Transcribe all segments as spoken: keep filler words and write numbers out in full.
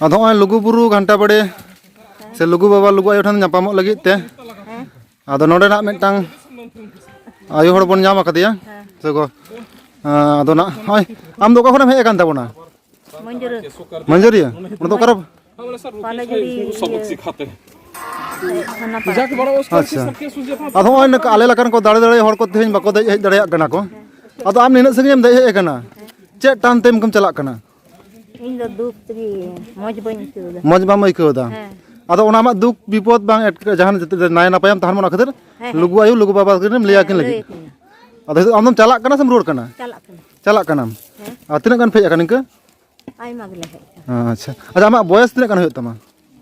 ᱟᱫᱚ ᱱᱚᱜᱼᱚᱭ ᱞᱩᱜᱩ ᱵᱩᱨᱩ ᱜᱷᱟᱱᱴᱟ ᱵᱟᱲᱮ ᱥᱮ ᱞᱩᱜᱩ ᱵᱟᱵᱟ ᱞᱩᱜᱩ ᱟᱭᱳ ᱴᱷᱮᱱ ᱧᱟᱯᱟᱢᱚᱜ ᱞᱟᱹᱜᱤᱫ ᱛᱮ, ᱟᱫᱚ ᱱᱚᱰᱮᱱᱟᱜ ᱢᱤᱫᱴᱟᱝ ᱟᱭᱳ ᱦᱚᱲ ᱵᱚᱱ ᱧᱟᱢ ᱟᱠᱟᱫᱮᱭᱟ᱾ ᱥᱮ ᱜᱚ, ᱟᱫᱚ ᱱᱟᱜ ᱱᱚᱜᱼᱚᱭ, ᱟᱢ ᱫᱚ ᱚᱠᱟ ᱠᱷᱚᱱᱮᱢ ᱦᱮᱡ ᱟᱠᱟᱱ ᱛᱟᱵᱚᱱᱟ? ᱢᱚᱧᱡᱩᱨᱤ᱾ ᱢᱚᱧᱡᱩᱨᱤᱭᱟᱹ? ᱚᱱᱟ ᱫᱚ ᱚᱠᱟᱨᱮ? ᱯᱟᱞᱮᱡᱩᱲᱤ, ᱤᱭᱟᱹ, ᱛᱷᱟᱱᱟ ᱯᱟᱲᱟ᱾ ᱟᱪᱪᱷᱟ᱾ ᱟᱫᱚ ᱱᱚᱜᱼᱚᱭ ᱱᱚᱝᱠᱟ ᱟᱞᱮ ᱞᱮᱠᱟᱱ ᱠᱚ ᱫᱟᱲᱮ ᱫᱟᱲᱮ ᱦᱚᱲ ᱠᱚ ᱛᱮᱦᱮᱧ ᱵᱟᱠᱚ ᱫᱮᱡ ᱦᱮᱡ ᱫᱟᱲᱮᱭᱟᱜ ᱠᱟᱱᱟ ᱠᱚ᱾ ᱟᱫᱚ ᱟᱢ ᱱᱤᱱᱟᱹᱜ ᱥᱟᱺᱜᱤᱧ ᱮᱢ ᱫᱮᱡ ᱦᱮᱡ ᱟᱠᱟᱱᱟ, ᱪᱮᱫ ᱴᱟᱱ ᱛᱮᱢ ᱪᱟᱞᱟᱜ ᱠᱟᱱᱟ? ᱤᱧ ᱫᱚ ᱫᱩᱠ ᱛᱮᱜᱮ, ᱢᱚᱡᱽ ᱵᱟᱹᱧ ᱟᱹᱭᱠᱟᱹᱣ ᱮᱫᱟ᱾ ᱢᱚᱡᱽ ᱵᱟᱢ ᱟᱹᱭᱠᱟᱹᱣ ᱮᱫᱟ? ᱦᱮᱸ᱾ ᱟᱫᱚ ᱚᱱᱟ ᱟᱢᱟᱜ ᱫᱩᱠ ᱵᱤᱯᱚᱫ ᱵᱟᱝ ᱮᱴᱠᱮ-, ᱡᱟᱦᱟᱸ ᱱᱟᱭ ᱱᱟᱯᱟᱭ ᱮᱢ ᱛᱟᱦᱮᱱ ᱢᱟ, ᱚᱱᱟ ᱠᱷᱟᱹᱛᱤᱨ ᱦᱮᱸ, ᱦᱮᱸ᱾ ᱞᱩᱜᱩ ᱟᱭᱳ, ᱞᱩᱜᱩ ᱵᱟᱵᱟ ᱠᱤᱱ ᱞᱟᱹᱭ ᱦᱮᱸ, ᱟᱹᱠᱤᱱ ᱞᱟᱹᱭ ᱞᱟᱹᱜᱤᱫ᱾ ᱟᱹᱠᱤᱱᱟ᱾ ᱟᱫᱚ ᱱᱤᱛᱚᱜ ᱟᱢ ᱫᱚᱢ ᱪᱟᱞᱟᱜ ᱠᱟᱱᱟ ᱥᱮᱢ ᱨᱩᱣᱟᱹᱲ ᱠᱟᱱᱟ? ᱪᱟᱞᱟᱜ ᱠᱟᱱᱟ᱾ ᱪᱟᱞᱟᱜ ᱠᱟᱱᱟᱢ᱾ ᱦᱮᱸ᱾ ᱟᱨ ᱛᱤᱱᱟᱹᱜ ᱜᱟᱱ ᱯᱮ ᱦᱮᱡ ᱟᱠᱟᱱᱟ ᱱᱤᱝᱠᱟᱹ? ᱟᱭᱢᱟ ᱜᱮᱞᱮ ᱦᱮᱡ ᱟᱠᱟᱱᱟ᱾ ᱟᱪᱪᱷᱟ᱾ ᱟᱪᱪᱷᱟ, ᱟᱢᱟᱜ ᱵᱚᱭᱮᱥ ᱛᱤᱱᱟᱹᱜ ᱜᱟᱱ ᱦᱩᱭᱩᱜ ᱛᱟᱢᱟ?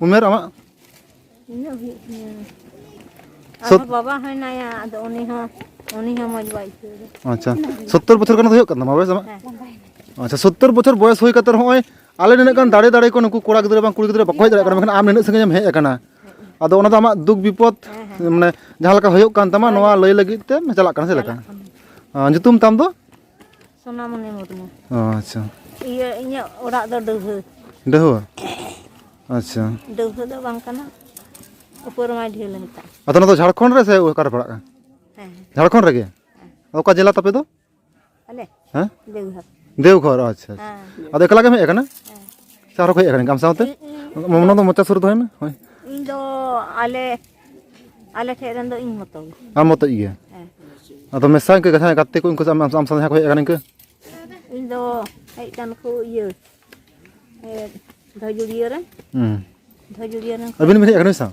ᱩᱢᱮᱨ ᱟᱢᱟᱜ? ᱤᱱᱟᱹᱜ ᱦᱩᱭᱩᱜ ᱛᱤᱧᱟᱹ᱾ ᱥᱚᱛ- ᱟᱨᱦᱚᱸ ᱵᱟᱵᱟ ᱦᱮᱱᱟᱭᱟ, ᱟᱫᱚ ᱩᱱᱤ ᱦᱚᱸ, ᱩᱱᱤ ᱦᱚᱸ ᱢᱚᱡᱽ ᱵᱟᱭ ᱟᱹᱭᱠᱟᱹᱣ ᱮᱫᱟ᱾ ᱟᱪᱪᱷᱟ, ᱥᱚᱛᱛᱚᱨ ᱵᱚᱪᱷᱚᱨ ᱜᱟᱱ ᱫᱚ ᱦᱩᱭᱩᱜ ᱠᱟᱱ ᱛᱟᱢᱟ ᱵᱚᱭᱮᱥ ᱟᱢᱟᱜ? ᱦᱮᱸ᱾ ᱟᱪᱪᱷᱟ, ᱥᱚᱛᱛᱚᱨ ᱵᱚᱪᱷᱚᱨ ᱵᱚᱭᱮᱥ ᱦᱩᱭ ᱠᱟᱛᱮ ᱨᱮᱦᱚᱸ ᱱᱚᱜᱼᱚᱭ ᱟᱞᱮ ᱱᱤᱱᱟᱹᱜ ᱜᱟᱱ ᱫᱟᱲᱮ ᱫᱟᱲᱮ ᱠᱚ ᱱᱩᱠᱩ ᱠᱚᱲᱟ ᱜᱤᱫᱽᱨᱟᱹ ᱵᱟᱝ ᱠᱩᱲᱤ ᱜᱤᱫᱽᱨᱟᱹ ᱵᱟᱠᱚ ᱦᱮᱡ ᱫᱟᱲᱮᱭᱟᱜ ᱠᱟᱱᱟ, ᱢᱮᱱᱠᱷᱟᱱ ᱟᱢ ᱱᱤᱱᱟᱹᱜ ᱥᱟᱺᱜᱤᱧ ᱮᱢ ᱦᱮᱡ ᱟᱠᱟᱱᱟ᱾ ᱟᱫᱚ ᱚᱱᱟ ᱫᱚ ᱟᱢᱟᱜ ᱫᱩᱠ ᱵᱤᱯᱚᱫ, ᱦᱮᱸ, ᱦᱮᱸ᱾ ᱢᱟᱱᱮ ᱡᱟᱦᱟᱸ ᱞᱮᱠᱟ ᱦᱩᱭᱩᱜ ᱠᱟᱱ ᱛᱟᱢᱟ, ᱦᱳᱭ᱾ ᱱᱚᱣᱟ ᱞᱟᱹᱭ ᱞᱟᱹᱜᱤᱫ ᱛᱮᱢ ᱪᱟᱞᱟᱜ ᱠᱟᱱᱟ, ᱪᱮᱫ ᱞᱮᱠᱟ? ᱪᱟᱞᱟᱜ ᱠᱟᱱᱟ᱾ ᱟᱸ, ᱧᱩᱛᱩᱢ ᱛᱟᱢ ᱫᱚ? ᱥᱳᱱᱟᱢᱚᱱᱤ ᱢᱩᱨᱢᱩ᱾ ᱚ, ᱟᱪᱪᱷᱟ᱾ ᱤᱭᱟᱹ, ᱤᱧᱟᱹᱜ ᱚᱲᱟᱜ ᱫᱚ ᱰᱟᱹᱦᱟᱹ᱾ ᱰᱟᱹᱦᱟᱹ? ᱟᱪᱪᱷᱟ᱾ ᱰᱟᱹᱦᱟᱹ ᱫᱚ ᱵᱟᱝ ᱠᱟᱱᱟ, ᱩᱯᱚᱨ ᱢᱟᱭᱰᱷᱤ ᱞᱮ ᱢᱮᱛᱟᱜᱼᱟ᱾ ᱟᱫᱚ ᱚᱱᱟ ᱫᱚ ᱡᱷᱟᱲᱠᱷᱚᱸᱰ ᱨᱮ ᱥᱮ ᱚᱠᱟᱨᱮ ᱯᱟᱲᱟᱜ ᱠᱟᱱᱟ? ᱦᱮᱸ᱾ ᱡᱷᱟᱲᱠᱷᱚᱸᱰ ᱨᱮᱜᱮ? ᱦᱮᱸ᱾ ᱚᱠᱟ ᱡᱮᱞᱟ ᱛᱟᱯᱮ ᱫᱚ? ᱟᱞᱮ? ᱦᱮᱸ? ᱫᱮᱣᱜᱷᱚᱨ᱾ ᱫᱮᱣᱜᱷᱚᱨ, ᱟᱪᱪᱷᱟ, ᱟᱪᱪᱷᱟ᱾ ᱦᱮᱸ᱾ ᱟᱫᱚ ᱮᱠᱞᱟ ᱜᱮᱢ ᱦᱮᱡ ᱟᱠᱟᱱᱟ? ᱦᱮᱸ᱾ ᱥᱮ ᱟᱨᱦᱚᱸ ᱠᱚ ᱦᱮᱡ ᱟᱠᱟᱱᱟ ᱟᱢ ᱥᱟᱶᱛᱮ? ᱤᱧ, ᱤᱧ ᱚᱱᱟ ᱫᱚ ᱢᱚᱪᱟ ᱥᱩᱨ ᱫᱚᱦᱚᱭ ᱢᱮ᱾ ᱦᱳᱭ᱾ ᱤᱧ ᱫᱚ ᱟᱞᱮ, ᱟᱞᱮ ᱴᱷᱮᱡ ᱨᱮᱱ ᱫᱚ ᱤᱧ ᱢᱚᱛᱚ ᱜᱮ᱾ ᱟᱢ ᱢᱚᱛᱚᱡ ᱜᱮ? ᱦᱮᱸ᱾ ᱟᱫᱚ ᱢᱮᱥᱟ ᱤᱱᱠᱟᱹ ᱡᱟᱦᱟᱸᱭ ᱜᱟᱛᱮ ᱠᱚ ᱩᱱᱠᱩ ᱥᱟᱶ ᱟᱢ, ᱟᱢ ᱥᱟᱶ ᱡᱟᱦᱟᱸᱭ ᱠᱚ ᱦᱮᱡ ᱟᱠᱟᱱᱟ ᱤᱱᱠᱟᱹ? ᱤᱧ ᱫᱚ ᱦᱮᱡ ᱟᱠᱟᱱ ᱠᱚ ᱤᱭᱟᱹ, ᱮ, ᱫᱷᱚᱡᱩᱲᱤᱭᱟᱹ ᱨᱮᱱ᱾ ᱦᱩᱸ᱾ ᱫᱷᱚᱡᱩᱲᱤᱭᱟᱹ ᱨᱮᱱ᱾ ᱟᱹᱵᱤᱱ ᱵᱤᱱ ᱦᱮᱡ ᱟᱠᱟᱱᱟ ᱢᱮᱥᱟ?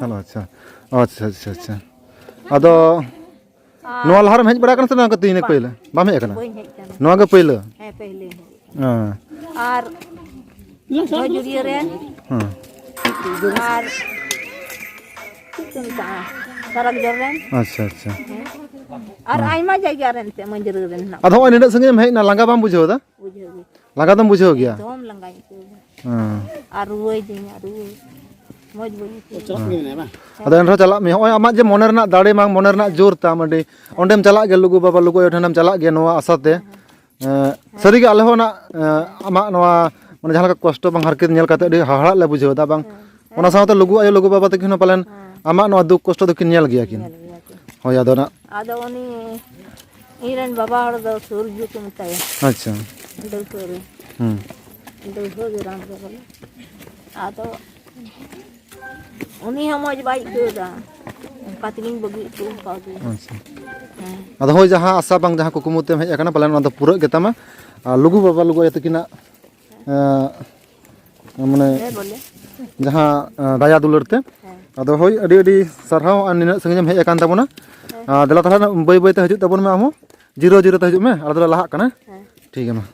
ᱦᱮᱞᱳ, ᱟᱪᱪᱷᱟ᱾ ᱟᱪᱪᱷᱟ, ᱟᱪᱪᱷᱟ, ᱟᱪᱪᱷᱟ᱾ ᱟᱫᱚ ᱟᱨ ᱱᱚᱣᱟ ᱞᱟᱦᱟ ᱨᱮᱢ ᱦᱮᱡ ᱵᱟᱲᱟ ᱟᱠᱟᱱᱟ ᱥᱮ ᱱᱚᱣᱟ ᱜᱮ ᱛᱮᱦᱮᱧ ᱵᱟᱝ, ᱯᱟᱹᱭᱞᱟᱹ? ᱵᱟᱢ ᱦᱮᱡ ᱟᱠᱟᱱᱟ? ᱵᱟᱹᱧ ᱦᱮᱡ ᱟᱠᱟᱱᱟ᱾ ᱱᱚᱣᱟ ᱜᱮ ᱯᱟᱹᱭᱞᱟᱹ? ᱦᱮᱸ, ᱯᱟᱹᱭᱞᱟᱹᱧ ᱦᱮᱡ ᱟᱠᱟᱱᱟ᱾ ᱦᱮᱸ᱾ ᱟᱨ ᱫᱷᱚᱡᱩᱨᱤᱭᱟᱹ ᱨᱮᱱ ᱦᱮᱸ᱾ ᱟᱨ ᱪᱮᱫ ᱠᱚ ᱢᱮᱛᱟᱜᱼᱟ, ᱥᱟᱨᱟᱜᱽᱡᱚᱨ ᱨᱮᱱ᱾ ᱟᱪᱪᱷᱟ, ᱟᱪᱪᱷᱟ᱾ ᱦᱮᱸ᱾ ᱟᱨ ᱦᱮᱸ᱾ ᱟᱭᱢᱟ ᱡᱟᱭᱜᱟ ᱨᱮᱱ ᱮᱱᱛᱮᱫ ᱢᱟᱹᱡᱽᱨᱟᱹ ᱨᱮᱱ ᱦᱮᱱᱟᱜ ᱟᱫᱚ ᱠᱚᱣᱟ᱾ ᱦᱚᱸᱜᱼᱚᱭ ᱱᱤᱱᱟᱹᱜ ᱥᱟᱺᱜᱤᱧ ᱮᱢ ᱦᱮᱡ ᱮᱱᱟ, ᱞᱟᱸᱜᱟ ᱵᱟᱢ ᱵᱩᱡᱷᱟᱹᱣ ᱮᱫᱟ? ᱵᱩᱡᱷᱟᱹᱣ ᱜᱮ᱾ ᱞᱟᱸᱜᱟ ᱫᱚᱢ ᱵᱩᱡᱷᱟᱹᱣ ᱜᱮᱭᱟ? ᱮᱠᱫᱚᱢ ᱞᱟᱸᱜᱟᱧ ᱟᱹᱭᱠᱟᱹᱣ ᱮᱫᱟ᱾ ᱦᱮᱸ᱾ ᱟᱨ ᱨᱩᱣᱟᱹᱭᱤᱫᱤᱧᱟ, ᱨᱩᱣᱟᱹ᱾ ᱢᱚᱡᱽ ᱵᱟᱹᱧ ᱟᱹᱭᱠᱟᱹᱣ ᱮᱫᱟ᱾ ᱟᱫᱚ ᱮᱱᱨᱮᱦᱚᱸ ᱪᱟᱞᱟᱜ ᱢᱮ᱾ ᱦᱚᱸᱜᱼᱚᱭ ᱟᱢᱟᱜ ᱡᱮ ᱢᱚᱱᱮ ᱨᱮᱱᱟᱜ ᱫᱟᱲᱮ ᱵᱟᱝ, ᱢᱚᱱᱮ ᱨᱮᱱᱟᱜ ᱡᱳᱨ ᱛᱟᱢ, ᱟᱹᱰᱤ ᱚᱸᱰᱮᱢ ᱪᱟᱞᱟᱜ ᱜᱮᱭᱟ, ᱞᱩᱜᱩ ᱵᱟᱵᱟ, ᱞᱩᱜᱩ ᱟᱭᱳ ᱴᱷᱮᱱᱮᱢ ᱪᱟᱞᱟᱜ ᱜᱮᱭᱟ ᱱᱚᱣᱟ ᱟᱥᱟ ᱛᱮ᱾ ᱦᱮᱸ᱾ ᱮᱸ, ᱦᱮᱸ᱾ ᱥᱟᱹᱨᱤᱜᱮ ᱟᱞᱮ ᱦᱚᱸ ᱱᱟᱜ, ᱮᱸ, ᱟᱢᱟᱜ ᱱᱚᱣᱟ ᱢᱟᱱᱮ ᱡᱟᱦᱟᱸ ᱞᱮᱠᱟ ᱠᱚᱥᱴᱚ ᱵᱟᱝ ᱦᱟᱨᱠᱮᱛ ᱧᱮᱞ ᱠᱟᱛᱮ ᱟᱹᱰᱤ ᱦᱟᱦᱟᱲᱟᱜ ᱞᱮ ᱵᱩᱡᱷᱟᱹᱣ ᱮᱫᱟ ᱵᱟᱝ? ᱦᱮᱸ᱾ ᱚᱱᱟ ᱥᱟᱶᱛᱮ ᱞᱩᱜᱩ ᱟᱭᱳ ᱞᱩᱜᱩ ᱵᱟᱵᱟ ᱛᱟᱹᱠᱤᱱ ᱦᱚᱸ ᱯᱟᱞᱮᱱ ᱦᱮᱸ᱾ ᱟᱢᱟᱜ ᱱᱚᱣᱟ ᱫᱩᱠ ᱠᱚᱥᱴᱚ ᱫᱚᱠᱤᱱ ᱧᱮᱞ ᱜᱮᱭᱟ ᱠᱤᱱ᱾ ᱧᱮᱞ ᱜᱮᱭᱟ ᱠᱤᱱ᱾ ᱦᱳᱭ, ᱟᱫᱚ ᱱᱟᱜ ᱟᱫᱚ ᱩᱱᱤ ᱤᱧ ᱨᱮᱱ ᱵᱟᱵᱟ ᱦᱚᱲ ᱫᱚ ᱥᱩᱨᱡᱩ ᱠᱚ ᱢᱮᱛᱟᱭᱟ᱾ ᱟᱪᱪᱷᱟ᱾ ᱫᱟᱹᱣᱦᱟᱹ ᱨᱮ᱾ ᱦᱩᱸ᱾ ᱫᱟᱹᱣᱦᱟᱹ ᱜᱮ ᱨᱟᱱ ᱫᱚ ᱵᱚᱞᱮ᱾ ᱟᱫᱚ ᱩᱱᱤ ᱦᱚᱸ ᱢᱚᱡᱽ ᱵᱟᱭ ᱟᱹᱭᱠᱟᱹᱣ ᱮᱫᱟ᱾ ᱚᱱᱠᱟ ᱛᱮᱜᱤᱧ ᱵᱟᱹᱜᱤ ᱦᱚᱴᱚ ᱠᱟᱣᱫᱮᱭᱟ᱾ ᱟᱪᱪᱷᱟ᱾ ᱦᱮᱸ᱾ ᱟᱫᱚ ᱦᱳᱭ, ᱡᱟᱦᱟᱸ ᱟᱥᱟ ᱵᱟᱝ ᱡᱟᱦᱟᱸ ᱠᱩᱠᱢᱩ ᱛᱮᱢ ᱦᱮᱡ ᱟᱠᱟᱱᱟ, ᱯᱟᱞᱮᱱ ᱚᱱᱟ ᱫᱚ ᱯᱩᱨᱟᱹᱜ ᱜᱮᱛᱟᱢᱟ᱾ ᱟᱨ ᱞᱩᱜᱩ ᱵᱟᱵᱟ ᱞᱩᱜᱩ ᱟᱭᱳ ᱛᱟᱹᱠᱤᱱᱟᱜ, ᱮᱸ, ᱢᱟᱱᱮ ᱦᱮᱸ, ᱵᱚᱞᱮ᱾ ᱡᱟᱦᱟᱸ, ᱮᱸ, ᱫᱟᱭᱟ ᱫᱩᱞᱟᱹᱲ ᱛᱮ᱾ ᱦᱮᱸ᱾ ᱟᱫᱚ ᱦᱳᱭ, ᱟᱹᱰᱤ ᱟᱹᱰᱤ ᱥᱟᱨᱦᱟᱣ, ᱟᱨ ᱱᱤᱱᱟᱹᱜ ᱥᱟᱺᱜᱤᱧ ᱮᱢ ᱦᱮᱡ ᱟᱠᱟᱱ ᱛᱟᱵᱚᱱᱟ᱾ ᱦᱮᱸ᱾ ᱟᱨ ᱫᱮᱞᱟ ᱛᱟᱦᱚᱞᱮ ᱵᱟᱹᱭ ᱵᱟᱹᱭ ᱛᱮ ᱦᱤᱡᱩᱜ ᱛᱟᱵᱚᱱ ᱢᱮ ᱟᱢ ᱦᱚᱸ, ᱡᱤᱨᱟᱹᱣ ᱡᱤᱨᱟᱹᱣ ᱛᱮ ᱦᱤᱡᱩᱜ ᱢᱮ, ᱟᱞᱮ ᱫᱚᱞᱮ ᱞᱟᱦᱟᱜ ᱠᱟᱱᱟ᱾ ᱦᱮᱸ᱾ ᱴᱷᱤᱠ ᱜᱮᱭᱟ, ᱢᱟ᱾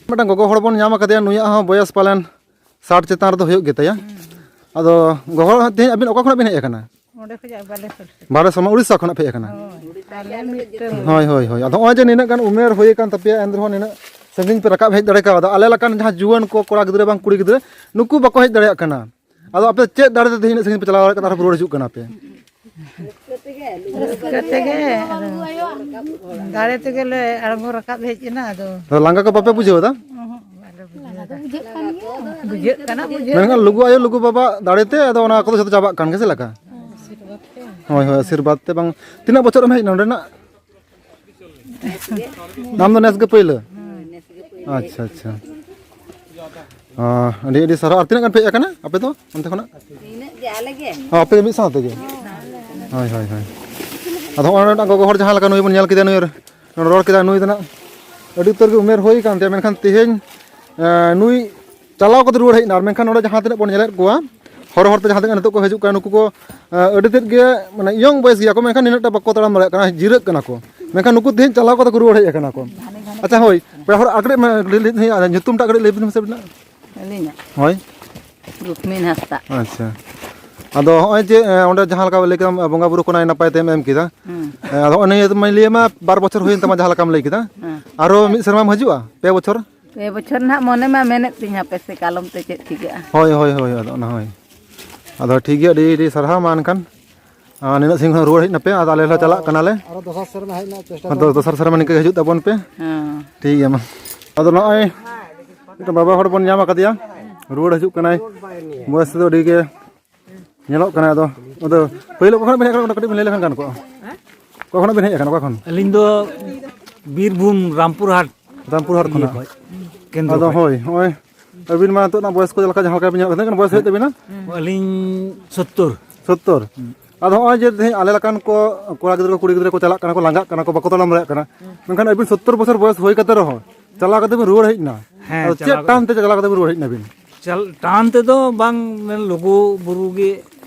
ᱢᱤᱫᱴᱟᱝ ᱜᱚᱜᱚ ᱦᱚᱲ ᱵᱚᱱ ᱧᱟᱢ ᱟᱠᱟᱫᱮᱭᱟ, ᱱᱩᱭᱟᱜ ᱦᱚᱸ ᱵᱚᱭᱮᱥ ᱯᱟᱞᱮᱱ ᱥᱟᱴ ᱪᱮᱛᱟᱱ ᱨᱮᱫᱚ ᱦᱩᱭᱩᱜ ᱜᱮᱛᱟᱭᱟ᱾ ᱦᱩᱸ᱾ ᱟᱫᱚ ᱜᱚᱜᱚ ᱦᱚᱲ, ᱛᱮᱦᱮᱧ ᱟᱹᱵᱤᱱ ᱚᱠᱟ ᱠᱷᱚᱱᱟᱜ ᱵᱤᱱ ᱦᱮᱡ ᱟᱠᱟᱱᱟ? ᱚᱸᱰᱮ ᱠᱷᱚᱱᱟᱜ ᱵᱟᱞᱮ ᱥᱚᱨ ᱥᱮᱫ᱾ ᱵᱟᱞᱮ ᱥᱚᱢᱟ, ᱩᱲᱤᱥᱥᱟ ᱠᱷᱚᱱᱟᱜ ᱯᱮ ᱦᱮᱡ ᱟᱠᱟᱱᱟ? ᱦᱳᱭ, ᱟᱞᱮ ᱢᱤᱫᱴᱟᱝ᱾ ᱦᱳᱭ, ᱦᱳᱭ, ᱦᱳᱭ᱾ ᱟᱫᱚ ᱱᱚᱜᱼᱚᱭ ᱡᱮ ᱱᱤᱱᱟᱹᱜ ᱜᱟᱱ ᱩᱢᱮᱨ ᱦᱩᱭ ᱟᱠᱟᱱ ᱛᱟᱯᱮᱭᱟ, ᱮᱱ ᱨᱮᱦᱚᱸ ᱱᱤᱱᱟᱹᱜ ᱥᱟᱺᱜᱤᱧ ᱯᱮ ᱨᱟᱠᱟᱵ ᱦᱮᱡ ᱫᱟᱲᱮ ᱠᱟᱣᱫᱟ᱾ ᱟᱞᱮ ᱞᱮᱠᱟᱱ ᱡᱟᱦᱟᱸ ᱡᱩᱣᱟᱹᱱ ᱠᱚ, ᱠᱚᱲᱟ ᱜᱤᱫᱽᱨᱟᱹ ᱵᱟᱝ ᱠᱩᱲᱤ ᱜᱤᱫᱽᱨᱟᱹ, ᱱᱩᱠᱩ ᱵᱟᱠᱚ ᱦᱮᱡ ᱫᱟᱲᱮᱭᱟᱜ ᱠᱟᱱᱟ᱾ ᱟᱫᱚ ᱟᱯᱮ ᱪᱮᱫ ᱫᱟᱲᱮ ᱛᱮ ᱛᱮᱦᱮᱧ ᱤᱱᱟᱹᱜ ᱥᱟᱺᱜᱤᱧ ᱯᱮ ᱪᱟᱞᱟᱣ ᱫᱟᱲᱮᱭᱟᱜ ᱠᱟᱱᱟ, ᱟᱨᱦᱚᱸ ᱨᱩᱣᱟᱹᱲ ᱦᱤᱡᱩᱜ ᱠᱟᱱᱟ ᱯᱮ? ᱨᱟᱹᱥᱠᱟᱹ ᱛᱮᱜᱮ, ᱟᱫᱚ ᱫᱟᱲᱮ ᱛᱮᱜᱮ ᱞᱮ ᱟᱬᱜᱚ ᱨᱟᱠᱟᱵ ᱦᱮᱡ ᱮᱱᱟ, ᱟᱫᱚ᱾ ᱟᱫᱚ ᱞᱟᱸᱜᱟ ᱠᱚ ᱵᱟᱯᱮ ᱵᱩᱡᱷᱟᱹᱣ ᱮᱫᱟ? ᱚᱦᱚᱸ, ᱵᱟᱞᱮ ᱵᱩᱡᱷᱟᱹᱣ ᱮᱫᱟ᱾ ᱵᱩᱡᱷᱟᱹᱜ ᱠᱟᱱᱟ, ᱵᱩᱡᱷᱟᱹᱜ ᱢᱮᱱᱠᱷᱟᱱ ᱠᱟᱱᱟ᱾ ᱞᱩᱜᱩ ᱟᱭᱳ, ᱞᱩᱜᱩ ᱵᱟᱵᱟ ᱫᱟᱲᱮ ᱛᱮ ᱟᱫᱚ ᱚᱱᱟ ᱠᱚᱫᱚ ᱡᱷᱚᱛᱚ ᱪᱟᱵᱟᱜ ᱠᱟᱱ ᱜᱮ, ᱪᱮᱫ ᱞᱮᱠᱟ? ᱦᱳᱭ, ᱦᱳᱭ, ᱟᱥᱤᱨᱵᱟᱫᱽ ᱛᱮ ᱵᱟᱝ᱾ ᱛᱤᱱᱟᱹᱜ ᱵᱚᱪᱷᱚᱨ ᱮᱢ ᱦᱮᱡ ᱮᱱᱟ ᱱᱚᱸᱰᱮᱱᱟᱜ? ᱟᱢ ᱫᱚ ᱱᱮᱥ ᱜᱮ ᱯᱟᱹᱭᱞᱟᱹ? ᱟᱪᱪᱷᱟ, ᱟᱪᱪᱷᱟ᱾ ᱚ, ᱟᱹᱰᱤ, ᱟᱹᱰᱤ ᱥᱟᱨᱦᱟᱣ᱾ ᱟᱨ ᱛᱤᱱᱟᱹᱜ ᱜᱟᱱ ᱯᱮ ᱦᱮᱡ ᱟᱠᱟᱱᱟ ᱟᱯᱮ ᱫᱚ ᱚᱱᱛᱮ ᱠᱷᱚᱱᱟᱜ? ᱤᱱᱟᱹᱜ ᱜᱮ, ᱟᱞᱮ ᱜᱮ᱾ ᱚ, ᱟᱯᱮ ᱜᱮ ᱢᱤᱫ ᱥᱟᱶ ᱛᱮᱜᱮ? ᱦᱳᱭ, ᱦᱳᱭ, ᱦᱳᱭ᱾ ᱟᱫᱚ ᱦᱚᱸᱜᱼᱚᱭ ᱢᱤᱫᱴᱟᱝ ᱜᱚᱜᱚ ᱦᱚᱲ ᱡᱟᱦᱟᱸ ᱞᱮᱠᱟ ᱱᱩᱭ ᱵᱚᱱ ᱧᱮᱞ ᱠᱮᱫᱮᱭᱟ, ᱱᱩᱭ ᱨᱚᱲ ᱠᱮᱫᱟ, ᱱᱩᱭ ᱫᱚ ᱱᱟᱜ ᱟᱹᱰᱤ ᱩᱛᱟᱹᱨ ᱜᱮ ᱩᱢᱮᱨ ᱦᱩᱭ ᱟᱠᱟᱱ ᱛᱟᱭᱟ, ᱢᱮᱱᱠᱷᱟᱱ ᱛᱮᱦᱮᱧ, ᱮᱸ, ᱱᱩᱭ ᱪᱟᱞᱟᱣ ᱠᱟᱛᱮ ᱨᱩᱣᱟᱹᱲ ᱦᱮᱡ ᱮᱱᱟ᱾ ᱟᱨ ᱢᱮᱱᱠᱷᱟᱱ ᱱᱚᱰᱮ ᱡᱟᱦᱟᱸ ᱛᱤᱱᱟᱹᱜ ᱵᱚᱱ ᱧᱮᱞᱮᱫ ᱠᱚᱣᱟ, ᱦᱚᱨ ᱦᱚᱨᱛᱮ ᱡᱟᱦᱟᱸ ᱛᱤᱱᱟᱹᱜ ᱱᱤᱛᱚᱜ ᱠᱚ ᱦᱤᱡᱩᱜ ᱠᱟᱱᱟ, ᱱᱩᱠᱩ ᱠᱚ, ᱮᱸ, ᱟᱹᱰᱤ ᱛᱮᱫ ᱜᱮ, ᱢᱟᱱᱮ, ᱤᱭᱚᱝ ᱵᱚᱭᱮᱥ ᱜᱮᱭᱟ ᱠᱚ, ᱢᱮᱱᱠᱷᱟᱱ ᱱᱤᱱᱟᱹᱜ ᱴᱟ ᱵᱟᱠᱚ ᱛᱟᱲᱟᱢ ᱫᱟᱲᱮᱭᱟᱜ ᱠᱟᱱᱟ, ᱡᱤᱨᱟᱹᱜ ᱠᱟᱱᱟ ᱠᱚ᱾ ᱢᱮᱱᱠᱷᱟᱱ ᱱᱩᱠᱩ ᱛᱮᱦᱮᱧ ᱪᱟᱞᱟᱣ ᱠᱟᱛᱮ ᱠᱚ ᱨᱩᱣᱟᱹᱲ ᱦᱮᱡ ᱟᱠᱟᱱᱟ ᱠᱚ᱾ ᱟᱪᱪᱷᱟ, ᱦᱳᱭ, ᱯᱮᱲᱟ ᱦᱚᱲ ᱟᱨ ᱠᱟᱹᱴᱤᱡ, ᱢᱟ, ᱞᱟᱹᱭ, ᱞᱟᱹᱭ, ᱞᱟᱹᱭ, ᱧᱩᱛᱩᱢ ᱴᱟᱜ ᱠᱟᱹᱴᱤᱡ ᱞᱟᱹᱭ ᱵᱤᱱ ᱥᱮ ᱟᱹᱵᱤᱱᱟᱜ? ᱟᱹᱞᱤᱧᱟᱜ? ᱦᱳᱭ᱾ ᱨᱩᱠᱢᱤᱱ ᱦᱟᱸᱥᱫᱟ᱾ ᱟᱪᱪᱷᱟ᱾ ᱟᱫᱚ ᱦᱚᱸᱜᱼᱚᱭ ᱡᱮ, ᱮᱸ, ᱚᱸᱰᱮ ᱡᱟᱦᱟᱸ ᱞᱮᱠᱟ ᱞᱟᱹᱭ ᱠᱮᱫᱟᱢ, ᱵᱚᱸᱜᱟ ᱵᱩᱨᱩ ᱠᱚ ᱱᱟᱭ ᱱᱟᱯᱟᱭ ᱛᱮᱢ ᱮᱢ ᱠᱮᱫᱟ᱾ ᱦᱩᱸ᱾ ᱮᱸ, ᱟᱫᱚ ᱦᱚᱸᱜᱼᱚᱭ ᱱᱤᱭᱟᱹ ᱢᱟᱧ ᱞᱟᱹᱭ ᱟᱢᱟ, ᱵᱟᱨ ᱵᱚᱪᱷᱚᱨ ᱦᱩᱭᱮᱱ ᱛᱟᱢᱟ ᱡᱟᱦᱟᱸ ᱞᱮᱠᱟᱢ ᱞᱟᱹᱭ ᱠᱮᱫᱟ᱾ ᱦᱮᱸ᱾ ᱟᱨᱚ ᱢᱤᱫ ᱥᱮᱨᱢᱟᱢ ᱦᱤᱡᱩᱜᱼᱟ? ᱯᱮ ᱵᱚᱪᱷᱚᱨ? ᱯᱮ ᱵᱚᱪᱷᱚᱨ ᱱᱟᱦᱟᱜ ᱢᱚᱱᱮ ᱢᱟ ᱢᱮᱱᱮᱫ ᱛᱤᱧ, ᱦᱟᱯᱮ ᱥᱮ ᱠᱟᱞᱚᱢ ᱛᱮ ᱪᱮᱫ ᱪᱤᱠᱟᱹᱜᱼᱟ᱾ ᱦᱳᱭ, ᱦᱳᱭ, ᱦᱳᱭ, ᱟᱫᱚ ᱚᱱᱟ ᱦᱳᱭ᱾ ᱟᱫᱚ ᱴᱷᱤᱠ ᱜᱮᱭᱟ, ᱟᱹᱰᱤ, ᱟᱹᱰᱤ ᱥᱟᱨᱦᱟᱣ ᱢᱟ ᱮᱱᱠᱷᱟᱱ᱾ ᱟᱨ ᱱᱤᱱᱟᱹᱜ ᱥᱟᱺᱜᱤᱧ ᱠᱷᱚᱱ ᱨᱩᱣᱟᱹᱲ ᱦᱮᱡ ᱱᱟᱯᱮ, ᱟᱫᱚ ᱟᱞᱮ ᱞᱮ ᱪᱟᱞᱟᱜ ᱠᱟᱱᱟᱞᱮ᱾ ᱟᱨᱚ ᱫᱚᱥᱟᱨ ᱥᱮᱨᱢᱟ ᱦᱮᱡ ᱨᱮᱱᱟᱜ ᱪᱮᱥᱴᱟ ᱟᱫᱚ ᱛᱟᱦᱮᱱᱟ᱾ ᱫᱚᱥᱟᱨ ᱥᱮᱨᱢᱟ ᱱᱤᱝᱠᱟᱹ ᱜᱮ ᱦᱤᱡᱩᱜ ᱛᱟᱵᱚᱱ ᱯᱮ᱾ ᱦᱮᱸ᱾ ᱴᱷᱤᱠ ᱜᱮᱭᱟ ᱢᱟ᱾ ᱟᱫᱚ ᱱᱚᱜᱼᱚᱭ ᱢᱤᱫᱴᱟᱝ ᱵᱟᱵᱟ ᱦᱚᱲ ᱵᱚᱱ ᱧᱟᱢ ᱟᱠᱟᱫᱮᱭᱟ, ᱨᱩᱣᱟᱹᱲ ᱦᱤᱡᱩᱜ ᱠᱟᱱᱟᱭ᱾ ᱵᱚᱭᱮᱥ ᱫᱚ ᱟᱹᱰᱤ ᱜᱮ ᱧᱮᱞᱚᱜ ᱠᱟᱱᱟ᱾ ᱟᱫᱚ, ᱟᱫᱚ ᱯᱟᱹᱦᱤᱞ ᱚᱠᱟ ᱠᱷᱚᱱᱟᱜ ᱵᱮᱱ ᱦᱮᱡ ᱟᱠᱟᱱᱟ, ᱚᱱᱟ ᱠᱟᱹᱴᱤᱡ ᱵᱮᱱ ᱞᱟᱹᱭ ᱞᱮᱠᱷᱟᱱ ᱜᱟᱱ ᱠᱚᱜᱼᱟ᱾ ᱚᱠᱟ ᱠᱷᱚᱱᱟᱜ ᱵᱮᱱ ᱦᱮᱡ ᱟᱠᱟᱱᱟ, ᱚᱠᱟ ᱠᱷᱚᱱ? ᱟᱹᱞᱤᱧ ᱫᱚ ᱵᱤᱨᱵᱷᱩᱢ ᱨᱟᱢᱯᱩᱨ ᱦᱟᱴ᱾ ᱨᱟᱢᱯᱩᱨ ᱦᱟᱴ ᱤᱭᱟᱹ ᱠᱷᱚᱱᱟᱜ᱾ ᱠᱷᱚᱱ, ᱠᱮᱱᱫᱨᱚ ᱟᱫᱚ ᱠᱷᱚᱱ᱾ ᱦᱳᱭ, ᱱᱚᱜᱼᱚᱭ ᱟᱹᱵᱤᱱ ᱢᱟ ᱱᱤᱛᱚᱜ ᱨᱮᱱᱟᱜ ᱵᱚᱭᱮᱥ ᱠᱚ ᱪᱮᱫ ᱞᱮᱠᱟ, ᱡᱟᱦᱟᱸ ᱞᱮᱠᱟ ᱵᱤᱱ ᱧᱮᱞᱚᱜ ᱠᱟᱱᱟ, ᱛᱤᱱᱟᱹᱜ ᱜᱟᱱ ᱵᱚᱭᱮᱥ ᱦᱩᱭᱩᱜ ᱛᱟᱹᱵᱤᱱᱟ? ᱟᱹᱞᱤᱧ ᱥᱳᱛᱛᱳᱨ᱾ ᱥᱳᱛᱛᱳᱨ᱾ ᱟᱫᱚ ᱱᱚᱜᱼᱚᱭ ᱡᱮ ᱛᱮᱦᱮᱧ ᱟᱞᱮ ᱞᱮᱠᱟᱱ ᱠᱚ ᱠᱚᱲᱟ ᱜᱤᱫᱽᱨᱟᱹ ᱠᱚ, ᱠᱩᱲᱤ ᱜᱤᱫᱽᱨᱟᱹ ᱠᱚ ᱪᱟᱞᱟᱜ ᱠᱟᱱᱟ ᱠᱚ, ᱞᱟᱸᱜᱟᱜ ᱠᱟᱱᱟ ᱠᱚ, ᱵᱟᱠᱚ ᱛᱟᱲᱟᱢ ᱫᱟᱲᱮᱭᱟᱜ ᱠᱟᱱᱟ, ᱢᱮᱱᱠᱷᱟᱱ ᱟᱹᱵᱤᱱ ᱥᱳᱛᱛᱳᱨ ᱵᱚᱪᱷᱚᱨ ᱵᱚᱭᱮᱥ ᱦᱩᱭ ᱠᱟᱛᱮ ᱨᱮᱦᱚᱸ ᱪᱟᱞᱟᱣ ᱠᱟᱛᱮ ᱵᱤᱱ ᱨᱩᱣᱟᱹᱲ ᱦᱮᱡ ᱮᱱᱟ᱾ ᱦᱮᱸ, ᱟᱫᱚ ᱪᱮᱫ ᱪᱟᱞᱟᱣ ᱠᱟᱛᱮ ᱴᱟᱱ ᱛᱮ ᱪᱟᱞᱟᱣ ᱠᱟᱛᱮ ᱵᱤᱱ ᱨᱩᱣᱟᱹᱲ ᱦᱮᱡ ᱮᱱᱟ ᱵᱤᱱ? ᱪᱟᱞ-, ᱴᱟᱱ ᱛᱮᱫᱚ ᱵᱟᱝ, ᱢᱮᱱ ᱞᱩᱜᱩ ᱵᱩᱨᱩ ᱜᱮ,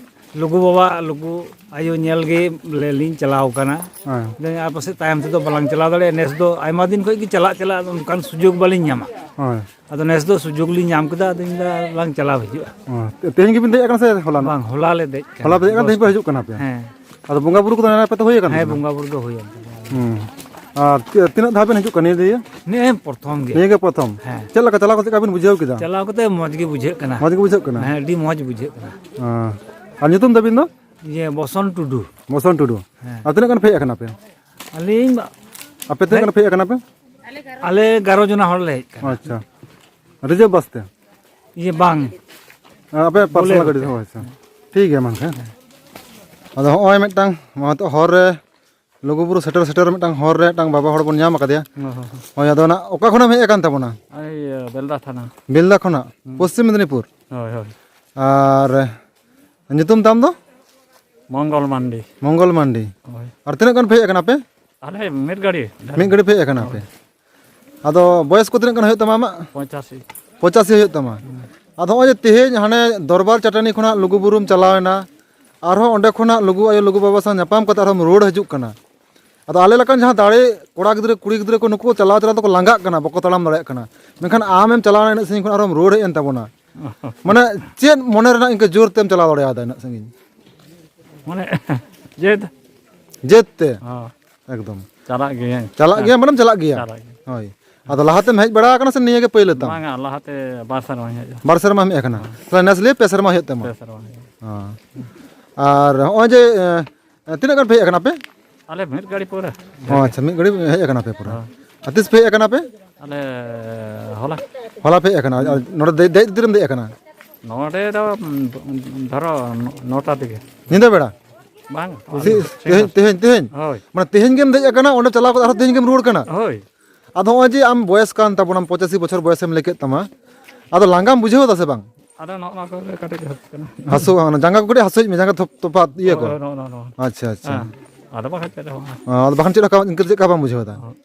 ᱞᱩᱜᱩ ᱵᱟᱵᱟ, ᱞᱩᱜᱩ ᱟᱭᱳ ᱧᱮᱞ ᱜᱮ ᱞᱤᱧ ᱪᱟᱞᱟᱣ ᱠᱟᱱᱟ᱾ ᱦᱮᱸ᱾ ᱟᱫᱚ ᱟᱨ ᱯᱟᱥᱮᱡ ᱛᱟᱭᱚᱢ ᱛᱮᱫᱚ ᱵᱟᱞᱟᱝ ᱪᱟᱞᱟᱣ ᱫᱟᱲᱮᱭᱟᱜᱼᱟ᱾ ᱱᱮᱥ ᱫᱚ ᱟᱭᱢᱟ ᱫᱤᱱ ᱠᱷᱚᱱ ᱜᱮ ᱪᱟᱞᱟᱜ, ᱪᱟᱞᱟᱜ ᱚᱱᱠᱟᱱ ᱥᱩᱡᱳᱜᱽ ᱵᱟᱞᱤᱧ ᱧᱟᱢᱟ᱾ ᱦᱳᱭ᱾ ᱟᱫᱚ ᱱᱮᱥ ᱫᱚ ᱥᱩᱡᱳᱜᱽ ᱞᱤᱧ ᱧᱟᱢ ᱠᱮᱫᱟ, ᱟᱫᱚ ᱤᱧ ᱫᱚ ᱵᱟᱝ ᱪᱟᱞᱟᱣ ᱦᱤᱡᱩᱜᱼᱟ᱾ ᱚ, ᱛᱮ-, ᱛᱮᱦᱮᱧ ᱜᱮᱵᱤᱱ ᱫᱮᱡ ᱟᱠᱟᱱᱟ ᱥᱮ ᱦᱚᱞᱟᱱᱚᱜ? ᱵᱟᱝ, ᱦᱚᱞᱟ ᱞᱮ ᱫᱮᱡ ᱠᱟᱱᱟ᱾ ᱦᱚᱞᱟ ᱯᱮ ᱫᱮᱡ ᱟᱠᱟᱱᱟ, ᱛᱮᱦᱮᱧ ᱯᱮ ᱦᱤᱡᱩᱜ ᱠᱟᱱᱟ ᱯᱮ? ᱦᱮᱸ᱾ ᱟᱫᱚ ᱵᱚᱸᱜᱟ ᱵᱩᱨᱩ ᱠᱚᱫᱚ ᱱᱟᱭ ᱱᱟᱯᱟᱭ ᱛᱮ ᱦᱩᱭ ᱟᱠᱟᱱ ᱦᱮᱸ, ᱛᱟᱵᱤᱱᱟ? ᱵᱚᱸᱜᱟ ᱵᱩᱨᱩ ᱫᱚ ᱦᱩᱭᱮᱱ ᱛᱟᱵᱚᱱᱟ᱾ ᱦᱩᱸ᱾ ᱟᱨ ᱛᱤ-, ᱛᱤᱱᱟᱹᱜ ᱫᱷᱟᱣ ᱵᱮᱱ ᱦᱤᱡᱩᱜ ᱠᱟᱱᱟ ᱱᱤᱭᱟᱹ ᱫᱤᱭᱮ? ᱱᱤᱭᱟᱹ ᱯᱨᱚᱛᱷᱚᱢ ᱜᱮ᱾ ᱱᱤᱭᱟᱹ ᱜᱮ ᱯᱨᱚᱛᱷᱚᱢ? ᱦᱮᱸ᱾ ᱪᱮᱫ ᱞᱮᱠᱟ ᱪᱟᱞᱟᱣ ᱠᱟᱛᱮ ᱪᱮᱫ ᱞᱮᱠᱟ ᱵᱤᱱ ᱵᱩᱡᱷᱟᱹᱣ ᱠᱮᱫᱟ? ᱪᱟᱞᱟᱣ ᱠᱟᱛᱮ ᱢᱚᱡᱽ ᱜᱮ ᱵᱩᱡᱷᱟᱹᱜ ᱠᱟᱱᱟ᱾ ᱢᱚᱡᱽ ᱜᱮ ᱵᱩᱡᱷᱟᱹᱜ ᱠᱟᱱᱟ? ᱦᱮᱸ, ᱟᱹᱰᱤ ᱢᱚᱡᱽ ᱵᱩᱡᱷᱟᱹᱜ ᱠᱟᱱᱟ᱾ ᱦᱮᱸ᱾ ᱟᱨ ᱧᱩᱛᱩᱢ ᱛᱟᱵᱤᱱ ᱫᱚ? ᱤᱭᱟᱹ, ᱵᱚᱥᱚᱱ ᱴᱩᱰᱩ᱾ ᱵᱚᱥᱚᱱ ᱴᱩᱰᱩ᱾ ᱦᱮᱸ᱾ ᱟᱨ ᱛᱤᱱᱟᱹᱜ ᱜᱟᱱ ᱯᱮ ᱦᱮᱡ ᱟᱠᱟᱱᱟ ᱯᱮ? ᱟᱹᱞᱤᱧ ᱟᱯᱮ ᱛᱤᱱᱟᱹᱜ ᱦᱮᱡ ᱜᱟᱱ ᱯᱮ ᱦᱮᱡ ᱟᱠᱟᱱᱟ ᱯᱮ? ᱟᱞᱮ ᱮᱜᱟᱨᱚ ᱡᱚᱱᱟ ᱦᱚᱲ ᱞᱮ ᱦᱮᱡ ᱟᱠᱟᱱᱟ᱾ ᱟᱪᱪᱷᱟ᱾ ᱨᱤᱡᱟᱹᱵᱷ ᱵᱟᱥ ᱛᱮ? ᱤᱭᱟᱹ, ᱵᱟᱝ᱾ ᱟᱯᱮ ᱯᱟᱨᱥᱚᱱᱟᱞ ᱵᱳᱞᱮᱨᱳ ᱜᱟᱹᱰᱤ ᱛᱮ᱾ ᱦᱳᱭ, ᱟᱪᱪᱷᱟ᱾ ᱴᱷᱤᱠ ᱜᱮᱭᱟ, ᱢᱟ ᱮᱱᱠᱷᱟᱱ᱾ ᱟᱫᱚ ᱦᱚᱸᱜᱼᱚᱭ ᱢᱤᱫᱴᱟᱝ ᱱᱚᱣᱟ ᱛᱚ ᱦᱚᱨ ᱨᱮ, ᱞᱩᱜᱩᱵᱩᱨᱩ ᱥᱮᱴᱮᱨ, ᱥᱮᱴᱮᱨ ᱢᱤᱫᱴᱟᱝ ᱦᱚᱨ ᱨᱮ ᱢᱤᱫᱴᱟᱝ ᱵᱟᱵᱟ ᱦᱚᱲ ᱵᱚᱱ ᱧᱟᱢ ᱟᱠᱟᱫᱮᱭᱟ᱾ ᱦᱚᱸ, ᱦᱚᱸ, ᱦᱚᱸ᱾ ᱦᱳᱭ, ᱟᱫᱚ ᱚᱱᱟ ᱚᱠᱟ ᱠᱷᱚᱱᱮᱢ ᱦᱮᱡ ᱟᱠᱟᱱ ᱛᱟᱵᱚᱱᱟ? ᱤᱭᱟᱹ, ᱵᱮᱞᱫᱟ ᱛᱷᱟᱱᱟ᱾ ᱵᱮᱞᱫᱟ ᱠᱷᱚᱱᱟᱜ? ᱦᱩᱸ᱾ ᱯᱚᱥᱪᱤᱢ ᱢᱮᱫᱽᱱᱤᱯᱩᱨ? ᱦᱳᱭ, ᱦᱳᱭ᱾ ᱟᱨ ᱧᱩᱛᱩᱢ ᱛᱟᱢ ᱫᱚ? ᱢᱚᱝᱜᱚᱞ ᱢᱟᱱᱰᱤ᱾ ᱢᱚᱝᱜᱚᱞ ᱢᱟᱱᱰᱤ᱾ ᱦᱳᱭ᱾ ᱟᱨ ᱛᱤᱱᱟᱹᱜ ᱜᱟᱱ ᱯᱮ ᱦᱮᱡ ᱟᱠᱟᱱᱟ ᱯᱮ? ᱟᱞᱮ ᱢᱤᱫ ᱜᱟᱹᱰᱤ᱾ ᱢᱤᱫ ᱜᱟᱹᱰᱤ ᱯᱮ ᱦᱮᱡ ᱟᱠᱟᱱᱟ ᱯᱮ? ᱦᱳᱭ᱾ ᱟᱫᱚ ᱵᱚᱭᱮᱥ ᱠᱚ ᱛᱤᱱᱟᱹᱜ ᱜᱟᱱ ᱦᱩᱭᱩᱜ ᱛᱟᱢᱟ ᱟᱢᱟᱜ? ᱯᱚᱸᱪᱟᱥᱤ᱾ ᱯᱚᱸᱪᱟᱥᱤ ᱦᱩᱭᱩᱜ ᱛᱟᱢᱟ᱾ ᱦᱩᱸ᱾ ᱟᱫᱚ ᱱᱚᱜᱼᱚᱭ ᱡᱮ ᱛᱮᱦᱮᱧ ᱦᱟᱱᱮ ᱫᱚᱨᱵᱟᱨ ᱪᱟᱹᱴᱟᱹᱱᱤ ᱠᱷᱚᱱᱟᱜ ᱞᱩᱜᱩᱵᱩᱨᱩᱢ ᱪᱟᱞᱟᱣ ᱮᱱᱟ, ᱟᱨᱦᱚᱸ ᱚᱸᱰᱮ ᱠᱷᱚᱱᱟᱜ ᱞᱩᱜᱩ ᱟᱭᱳ ᱞᱩᱜᱩ ᱵᱟᱵᱟ ᱥᱟᱶ ᱧᱟᱯᱟᱢ ᱠᱟᱛᱮ ᱟᱨᱦᱚᱸᱢ ᱨᱩᱣᱟᱹᱲ ᱦᱤᱡᱩᱜ ᱠᱟᱱᱟ᱾ ᱟᱫᱚ ᱟᱞᱮ ᱞᱮᱠᱟᱱ ᱡᱟᱦᱟᱸ ᱫᱟᱲᱮ ᱠᱚᱲᱟ ᱜᱤᱫᱽᱨᱟᱹ ᱠᱩᱲᱤ ᱜᱤᱫᱽᱨᱟᱹ ᱠᱚ, ᱱᱩᱠᱩ ᱪᱟᱞᱟᱣ ᱪᱟᱞᱟᱣ ᱛᱮᱠᱚ ᱞᱟᱸᱜᱟᱜ ᱠᱟᱱᱟ, ᱵᱟᱠᱚ ᱛᱟᱲᱟᱢ ᱫᱟᱲᱮᱭᱟᱜ ᱠᱟᱱᱟ, ᱢᱮᱱᱠᱷᱟᱱ ᱟᱢᱮᱢ ᱪᱟᱞᱟᱣ ᱮᱱᱟ ᱤᱱᱟᱹᱜ ᱥᱟᱺᱜᱤᱧ ᱠᱷᱚᱱ ᱟᱨᱦᱚᱸᱢ ᱨᱩᱣᱟᱹᱲ ᱦᱮᱡ ᱮᱱ ᱛᱟᱵᱚᱱᱟ᱾ ᱢᱟᱱᱮ ᱪᱮᱫ ᱢᱚᱱᱮ ᱨᱮᱱᱟᱜ ᱤᱱᱠᱟᱹ ᱡᱳᱨ ᱛᱮᱢ ᱪᱟᱞᱟᱣ ᱫᱟᱲᱮᱭᱟᱫᱟ ᱤᱱᱟᱹᱜ ᱥᱟᱺᱜᱤᱧ? ᱢᱟᱱᱮ ᱡᱮᱫ᱾ ᱡᱮᱫ ᱛᱮ? ᱦᱚᱸ᱾ ᱮᱠᱫᱚᱢ᱾ ᱪᱟᱞᱟᱜ ᱜᱤᱭᱟᱹᱧ᱾ ᱪᱟᱞᱟᱜ ᱦᱮᱸ᱾ ᱜᱮᱭᱟ, ᱢᱟᱱᱮᱢ ᱪᱟᱞᱟᱜ ᱜᱮᱭᱟ? ᱪᱟᱞᱟᱜ ᱜᱤᱭᱟᱹᱧ᱾ ᱦᱳᱭ᱾ ᱟᱫᱚ ᱞᱟᱦᱟᱛᱮᱢ ᱦᱮᱡ ᱵᱟᱲᱟ ᱟᱠᱟᱱᱟ ᱥᱮ ᱱᱤᱭᱟᱹ ᱜᱮ ᱯᱟᱹᱭᱞᱟᱹ ᱛᱟᱢ? ᱵᱟᱝᱟ, ᱞᱟᱦᱟᱛᱮ ᱵᱟᱨ ᱥᱮᱨᱢᱟᱧ ᱦᱮᱡ ᱟᱠᱟᱱᱟ᱾ ᱵᱟᱨ ᱥᱮᱨᱢᱟᱢ ᱦᱮᱡ ᱟᱠᱟᱱᱟ? ᱦᱮᱸ᱾ ᱛᱟᱦᱞᱮ ᱱᱮᱥ ᱞᱤᱭᱮ ᱯᱮ ᱥᱮᱨᱢᱟ ᱦᱩᱭᱩᱜ ᱛᱟᱢᱟ? ᱯᱮ ᱥᱮᱨᱢᱟ ᱦᱩᱭᱩᱜᱼᱟ᱾ ᱦᱮᱸ᱾ ᱟᱨ ᱦᱚᱸᱜᱼᱚᱭ ᱡᱮ, ᱮ, ᱛᱤᱱᱟᱹᱜ ᱜᱟᱱ ᱯᱮ ᱦᱮᱡ ᱟᱠᱟᱱᱟ ᱯᱮ? ᱟᱞᱮ ᱢᱤᱫ ᱜᱟᱹᱰᱤ ᱯᱩᱨᱟᱹ᱾ ᱚ, ᱟᱪᱪᱷᱟ, ᱢᱤᱫ ᱜᱟᱹᱰᱤ ᱦᱮᱡ ᱟᱠᱟᱱᱟ ᱯᱮ ᱯᱩᱨᱟᱹ᱾ ᱦᱮᱸ᱾ ᱟᱨ ᱛᱤᱥ ᱯᱮ ᱦᱮᱡ ᱟᱠᱟᱱᱟ ᱯᱮ? ᱟᱞᱮ ᱦᱚᱞᱟ᱾ ᱦᱚᱞᱟ ᱯᱮ ᱦᱮᱡ ᱟᱠᱟᱱᱟ? ᱟᱨ ᱱᱚᱰᱮ ᱫᱮᱡ, ᱫᱮᱡ ᱛᱤᱨᱮᱢ ᱫᱮᱡ ᱟᱠᱟᱱᱟ? ᱱᱚᱰᱮ ᱫᱚ, ᱩᱸ, ᱫᱷᱚᱨᱚ ᱱᱚ-, ᱱᱚᱴᱟ ᱛᱮᱜᱮ᱾ ᱧᱤᱫᱟᱹ ᱵᱮᱲᱟ? ᱵᱟᱝ, ᱛᱮᱦᱮᱧ, ᱛᱮᱦᱮᱧ, ᱛᱮᱦᱮᱧ, ᱛᱮᱦᱮᱧ? ᱦᱳᱭ᱾ ᱢᱟᱱᱮ ᱛᱮᱦᱮᱧ ᱜᱮᱢ ᱫᱮᱡ ᱟᱠᱟᱱᱟ, ᱚᱸᱰᱮ ᱪᱟᱞᱟᱣ ᱠᱟᱛᱮ ᱟᱨᱦᱚᱸ ᱛᱮᱦᱮᱧ ᱜᱮᱢ ᱨᱩᱣᱟᱹᱲ ᱠᱟᱱᱟ? ᱦᱳᱭ᱾ ᱟᱫᱚ ᱱᱚᱜᱼᱚᱭ ᱡᱮ ᱟᱢ ᱵᱚᱭᱮᱥ ᱠᱟᱱ ᱛᱟᱵᱚᱱᱟᱢ, ᱯᱚᱸᱪᱟᱥᱤ ᱵᱚᱪᱷᱚᱨ ᱵᱚᱭᱮᱥᱮᱢ ᱞᱟᱹᱭ ᱠᱮᱫ ᱛᱟᱢᱟ, ᱟᱫᱚ ᱞᱟᱸᱜᱟᱢ ᱵᱩᱡᱷᱟᱹᱣ ᱮᱫᱟ ᱥᱮ ᱵᱟᱝ? ᱟᱫᱚ ᱱᱚᱜᱼᱚ ᱱᱚᱣᱟ ᱠᱚᱜᱮ ᱠᱟᱹᱴᱤᱡ ᱦᱟᱹᱥᱩ ᱠᱟᱱᱟ᱾ ᱦᱟᱹᱥᱩ ᱵᱟᱝ, ᱚᱱᱟ ᱡᱟᱸᱜᱟ ᱠᱚ ᱠᱟᱹᱴᱤᱡ ᱦᱟᱹᱥᱩᱭᱮᱫ ᱢᱮ, ᱡᱟᱸᱜᱟ ᱛᱷᱚᱯ-, ᱛᱚᱯᱟᱜ ᱤᱭᱟᱹ ᱠᱚ? ᱦᱳᱭ, ᱱᱚᱜᱼᱚ ᱱᱚᱣᱟ, ᱱᱚᱣᱟ᱾ ᱟᱪᱪᱷᱟ, ᱟᱪᱪᱷᱟ᱾ ᱦᱮᱸ, ᱟᱫᱚ ᱵᱟᱠᱷᱟᱱ ᱪᱮᱫ ᱦᱚᱸ ᱵᱟᱝ᱾ ᱟᱫᱚ ᱵᱟᱠᱷᱟᱱ ᱪᱮᱫ ᱦᱚᱸ ᱠᱟ-, ᱤᱱᱠᱟᱹ ᱪᱮᱫ ᱠᱟ ᱵᱟᱢ ᱵᱩᱡᱷᱟᱹᱣ ᱮᱫᱟ? ᱦᱳᱭ᱾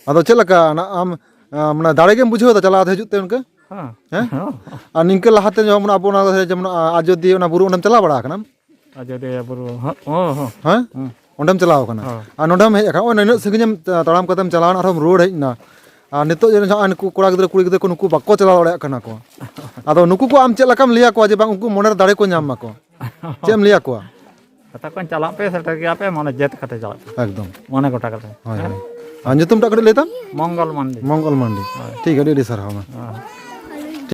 ᱟᱫᱚ ᱪᱮᱫ ᱞᱮᱠᱟ ᱚᱱᱟ ᱟᱢ, ᱟᱢ, ᱚᱱᱟ ᱫᱟᱲᱮ ᱜᱮᱢ ᱵᱩᱡᱷᱟᱹᱣ ᱮᱫᱟ ᱪᱟᱞᱟᱣ ᱦᱤᱡᱩᱜ ᱛᱮ ᱚᱱᱠᱟ? ᱦᱮᱸ? ᱦᱮᱸ? ᱦᱮᱸ᱾ ᱟᱨ ᱱᱤᱝᱠᱟᱹ ᱞᱟᱦᱟᱛᱮ ᱡᱮᱢᱚᱱ ᱟᱵᱚ ᱚᱱᱟ ᱡᱮᱢᱚᱱ ᱟᱡᱚᱫᱤᱭᱟᱹ ᱚᱱᱟ ᱵᱩᱨᱩ ᱚᱸᱰᱮᱢ ᱪᱟᱞᱟᱣ ᱵᱟᱲᱟ ᱟᱠᱟᱱᱟᱢ? ᱟᱡᱚᱫᱤᱭᱟᱹ ᱵᱩᱨᱩ, ᱦᱚᱸ, ᱦᱚᱸ, ᱦᱚᱸ᱾ ᱦᱮᱸ? ᱦᱩᱸ᱾ ᱚᱸᱰᱮᱢ ᱪᱟᱞᱟᱣ ᱟᱠᱟᱱᱟ᱾ ᱦᱚᱸ᱾ ᱟᱨ ᱱᱚᱸᱰᱮᱢ ᱦᱮᱡ ᱟᱠᱟᱱᱟ, ᱱᱚᱜᱼᱚᱭ ᱱᱤᱱᱟᱹᱜ ᱥᱟᱺᱜᱤᱧᱮᱢ ᱛᱟᱲᱟᱢ ᱠᱟᱛᱮᱢ ᱪᱟᱞᱟᱣ ᱮᱱᱟ, ᱟᱨᱦᱚᱸᱢ ᱨᱩᱣᱟᱹᱲ ᱦᱮᱡ ᱮᱱᱟ᱾ ᱟᱨ ᱱᱤᱛᱚᱜ ᱡᱮ ᱱᱚᱜᱼᱚᱭ ᱱᱩᱠᱩ ᱠᱚᱲᱟ ᱜᱤᱫᱽᱨᱟᱹ, ᱠᱩᱲᱤ ᱜᱤᱫᱽᱨᱟᱹ ᱠᱚ, ᱱᱩᱠᱩ ᱵᱟᱠᱚ ᱪᱟᱞᱟᱣ ᱫᱟᱲᱮᱭᱟᱜ ᱠᱟᱱᱟ ᱠᱚ᱾ ᱟᱫᱚ ᱱᱩᱠᱩ ᱠᱚ ᱟᱢ ᱪᱮᱫ ᱞᱮᱠᱟᱢ ᱞᱟᱹᱭ ᱟᱠᱚᱣᱟ ᱡᱮ ᱵᱟᱝ ᱩᱱᱠᱩ ᱢᱚᱱᱮᱨᱮ ᱫᱟᱲᱮ ᱠᱚ ᱧᱟᱢ ᱢᱟᱠᱚ? ᱪᱮᱫ ᱮᱢ ᱞᱟᱹᱭ ᱟᱠᱚᱣᱟ? ᱠᱟᱛᱷᱟ ᱠᱚᱧ ᱪᱟᱞᱟᱜ ᱯᱮ, ᱥᱮᱴᱮᱨ ᱜᱮᱭᱟ ᱯᱮ, ᱢᱚᱱᱮ ᱡᱮᱛ ᱠᱟᱛᱮ ᱪᱟᱞᱟᱜ ᱯᱮ᱾ ᱮᱠᱫᱚᱢ᱾ ᱢᱚᱱᱮ ᱜᱚᱴᱟ ᱠᱟᱛᱮ᱾ ᱦᱳᱭ, ᱦᱮᱸ? ᱦᱳᱭ᱾ ᱟᱨ ᱧᱩᱛᱩᱢ ᱴᱟᱜ ᱠᱟᱹᱴᱤᱡ ᱞᱟᱹᱭ ᱛᱟᱢ? ᱢᱚᱝᱜᱚᱞ ᱢᱟᱱᱰᱤ᱾ ᱢᱚᱝᱜᱚᱞ ᱢᱟᱱᱰᱤ᱾ ᱦᱳᱭ᱾ ᱴᱷᱤᱠ, ᱟᱹᱰᱤ ᱟᱹᱰᱤ ᱥᱟᱨᱦᱟᱣ ᱢᱟ᱾ ᱦᱮᱸ᱾